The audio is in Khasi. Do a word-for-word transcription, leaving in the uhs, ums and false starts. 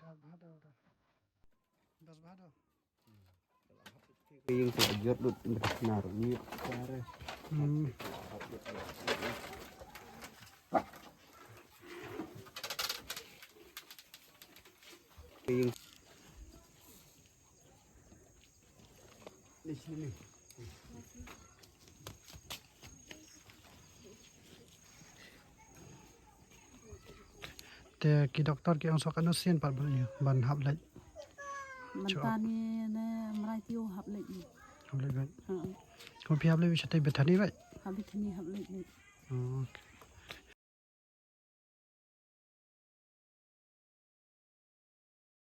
Bas bha do. Ïing te jot lut na ru ni. Hmm. Ïing. Di sini. Te ki doktor ki ong sa katno sien pat ban ïa ban hap leit? Mynta ne, ne mrai tiew hap leit ne. Hap leit beit. Ha. Kum phi hap leit beit shatei Bethany beit? Ha Bethany hap leit beit. Oh, okay.